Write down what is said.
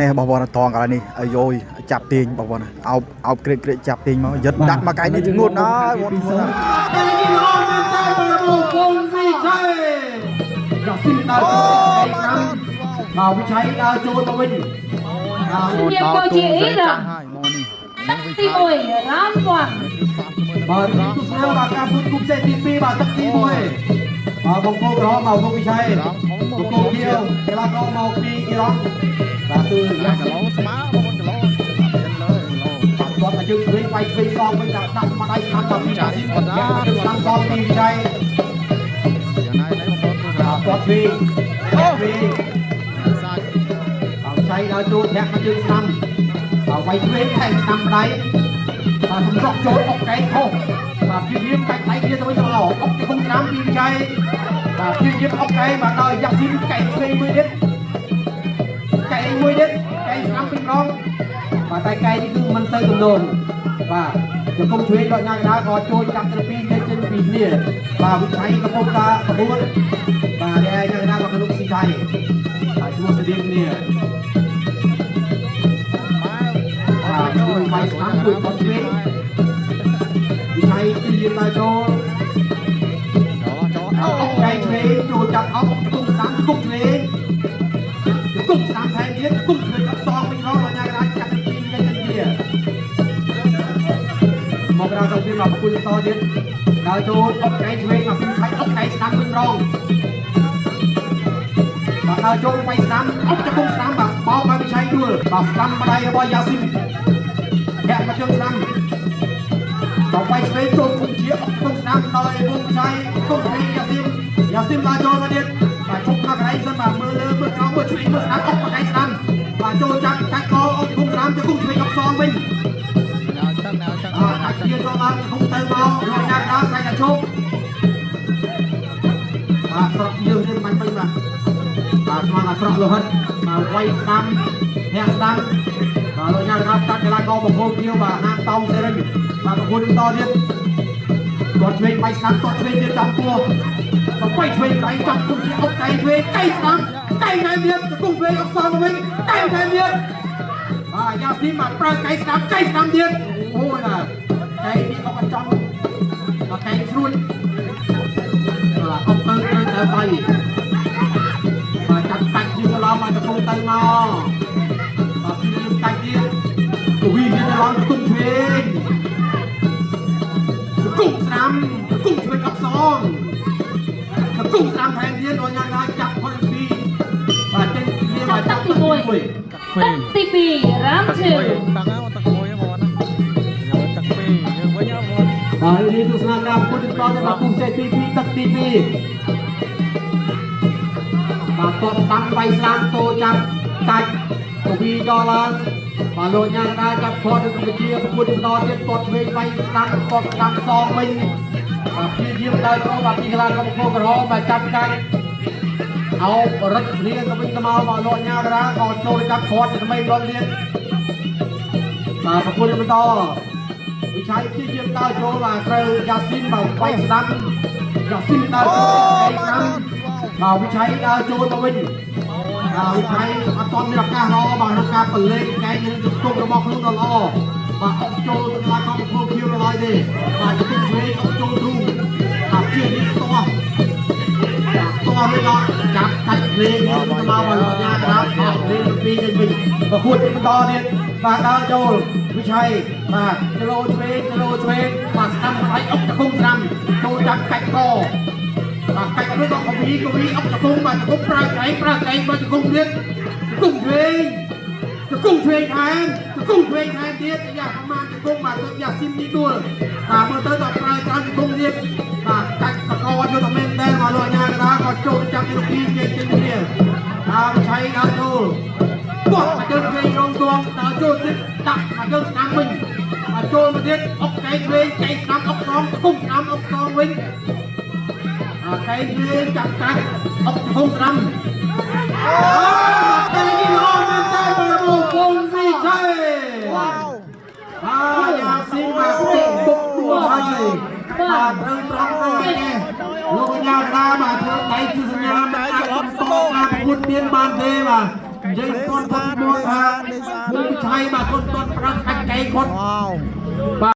នេះបងប្អូនត្រង់កន្លែងនេះអាយយចាប់ទាញបងប្អូនអោបអោបក្រេកក្រេកចាប់ទាញមកយិតដាក់មកកែនេះធ្ងន់ហើយបងប្អូន តែនេះល្អមែនតើបងប្អូនវងវិឆ័យយ៉ាស៊ីមដើរចូលឆ្នាំបាទវិឆ័យដើរចូលមកវិញ អូដល់ទូសេរីកាហើយមកនេះ ទឹកទី1រ៉ាន់1 បាទទស្សនាបាទការពុតគុំសេទី2បាទទឹកទី1បាទបងប្អូនក្រហមមកវងវិឆ័យបងប្អូនខៀវកីឡាករមកពីអ៊ីរ៉ង់បាទគឺយ៉ា គី ស៊ីម ឡូស្មើបងប្អូនគីឡូមានលើគីឡូ បាទគាត់មកជើងឆ្វេងវាយឆ្វេងសងវិញដាក់ដាក់មកដៃស្ដាំដល់ពីយ៉ាស៊ីមដាក់ជើងស្ដាំសងពីវិឆ័យ យ៉ាងណានេះបងប្អូនទស្សនា បាទគាត់ឆ្វេងឆ្វេង សាច់ បាទវិឆ័យដើរចូលធាក់មកជើងស្ដាំបាទវាយឆ្វេងថែមស្ដាំដៃបាទសម្រុកចូលអុកកែងខុសបាទព្យាយាមកាច់ដៃគ្នាទៅវិញទៅមកអុកជង្គង់ស្ដាំពីវិឆ័យបាទព្យាយាមអុកកែងបាទដល់យ៉ាស៊ីមកែងឆ្វេងមួយទៀតកែងមួយទៀតកែងស្ដាំពីរម្ដងបាទតែកែងនេះគឺមិនសូវទំនងបាទជង្គង់ឆ្វេងដល់ញ៉ាំកណ្ដាលក៏ចូលចាប់ទៅពីរចេញចេញពីគ្នាបាទវិឆ័យកំពុងតាក្បួនបាទនេះឯងញ៉ាំកណ្ដាលក៏ក្នុងស៊ីថៃបាទជួស្តៀងគ្នា បាទជួយវាយស្ដាំជួយគាត់ឆ្វេងវិឆ័យទីយាមដើរចូល ចូលចូល អុកកែងឆ្វេងចូលចាប់អុកគុំស្ដាំគុំឆ្វេងគុំស្ដាំថែមទៀតគុំឆ្វេងអត់សងវិញរងអញ្ញារាចាប់ពីវិញទៅទៀតមកដល់សង្គ្រាមមកប្រគល់តទៀតដើរចូលអុកកែងឆ្វេងមកពីវិឆ័យអុកកែងស្ដាំវិញរងបាទដើរចូលវាយស្ដាំអុកជង្គង់ស្ដាំបាទបោកឲ្យវិឆ័យដួលបាទស្ដាំម្ដាយរបស់យ៉ាស៊ីមធាក់មកជើងស្ដាំ ដល់វាយឆ្វេងចូលគុំជាអុកក្នុងស្នាមដោយវងវិឆ័យគុំឆ្វេងយ៉ាស៊ីមយ៉ាស៊ីមឡើងចូលមកទៀតបាទឈប់មកកន្លែងសិនបាទមើលលើមើលក្រោមមើលឆ្វេងមើលស្ដាំអុកមកកន្លែងស្ដាំបាទចូលចាប់កាច់កអុកគុំស្ដាំទៅគុំឆ្វេងអុកសងវិញ ណៅទឹកណៅទឹក បាទកាច់គ្នាចូលមកគុំទៅមករកញ៉ាំដល់ស្អែកតែឈប់បាទស្រកយើងទៀតបាញ់ពេញបាទបាទស្មានអាស្រកលោហិតបាទវាយស្ដាំធាក់ស្ដាំបាទលោកញ៉ាំដល់កាត់កីឡាករបង្គោលខៀវបាទហាមតោងសេរិញបាទបង្គោលបន្តទៀត គាត់ឆ្វេងបាយស្ដាំគាត់ឆ្វេងទៀតចំពោះបើបាយឆ្វេងកៃចំគុំជាអុកកៃឆ្វេងកៃស្ដាំកៃណែទៀតជង្គង់ឆ្វេងអុកសងមកវិញកៃថែមទៀតបាទយ៉ាស៊ីមបាទប្រើកៃស្ដាំកៃស្ដាំទៀតអូយបាទកៃនេះអុកអត់ចំបាទកៃស្រួចបាទអុកទៅត្រូវតែបាយបាទចាប់កាច់គ្នាទៅឡំបាទជង្គង់ទៅមកបាទព្រាមកាច់ទៀតកវីគ្នាទៅឡំជង្គង់ឆ្វេង ជង្គង់ស្ដាំជង្គង់ឆ្វេងអុកសងជង្គង់ស្ដាំថែមទៀតដល់ញ៉ាំដល់ចាប់ផុតពីបាទចេញគ្នាបាទ ទឹក ចាប់ ទី1ទឹកទី2រ៉ាន់ ទឹកមួយ 2 ទឹកទឹកមួយបងប្អូនទឹកពីរយើងវិញបងប្អូន បាទនេះទស្សនាការពុទ្ធបន្តទៅដល់គុំសេទី2ទឹកទី2បាទតបស្ដាំវាយស្ដាំតោចាប់កាច់កវីចឡើងបាទលោកញ៉ាំដល់ចាប់ផុតនៅកម្ពុជាប្រគួតបន្តទៀតតបឆ្វេងវាយស្ដាំតបស្ដាំសងវិញបាទព្យាយាមដើរចូលបាទពីកន្លងកំពូលក្រហមបាទចាប់កាច់ អោបរឹតគ្នាទៅវិញទៅមកមកលោកញ៉ាករាក៏ចូលចាប់គ្រាត់ថ្មីម្ដងទៀតបាទប្រគល់បន្តវិឆ័យព្យាយាមដើរចូលបាទត្រូវយ៉ាស៊ីនបាទវាយស្ដាំយ៉ាស៊ីនដើរចូលវាយស្ដាំបាទវិឆ័យដើរចូលទៅវិញបាទវិឆ័យអត់ទាន់មានឱកាសល្អបាទក្នុងការបលេងកែងនឹងជង្គង់របស់ខ្លួនដ៏ល្អបាទអុកចូលទៅដល់កំពូលខៀវឡើយទេបាទជង្គង់ឆ្វេងអុកចូលទ្រូងបាទព្យាយាមតោះ តោះរួចដល់ចាប់កាច់ភ្លេងនេះទៅមកមកលោកញ៉ាក្រាបអស់លេងពីរចេញវិញប្រគួតទីបន្តទៀតបាទដើរចូលវិឆ័យបាទគីឡូឆ្វេងគីឡូឆ្វេងបាទស្ដាំដៃអុកជង្គង់ស្ដាំចូលចាប់កាច់កបាទកាច់រួចដល់កវីកវីអុកជង្គង់បាទជង្គង់ប្រើកែងប្រើកែងបើជង្គង់ទៀតជង្គង់ឆ្វេងជង្គង់ឆ្វេងថែមជង្គង់ឆ្វេងថែមទៀតយ៉ាប្រមាណជង្គង់បាទទៅយ៉ាស៊ីមនេះដួលបាទមើលទៅដល់ប្រើច្រើនជង្គង់ទៀតបាទកាច់កកយកទៅមែនដែរមកលោកអាញាកដាក៏ចូលទៅចាប់ទីពីរចេញចេញគ្នាតាមឆៃដល់ចូលបោះមកជើងឆ្វេងរងទងដល់ចូលទៀតដាក់មកជើងស្ដាំវិញមកចូលមកទៀតអុកកែងឆ្វេងកែងស្ដាំអុកសងជង្គង់ស្ដាំអុកសងវិញអាកែងឆ្វេងចាប់កាច់អុកជង្គង់ស្ដាំ តែនេះល្អមែនតើបងប្អូនវងវិជ័យបាទយ៉ាស៊ីមកបុកដួលហើយបាទត្រូវត្រង់ទៅនេះលោកកញ្ញាកដាបាទធ្វើដៃជាសញ្ញាមិនអាចបន្តការប្រកួតមានបានទេបាទ និយាយគាត់គាត់មកថាមុំឆៃបាទគាត់គាត់ប្រាំខាច់កៃគាត់ វ៉ាវ បាទ។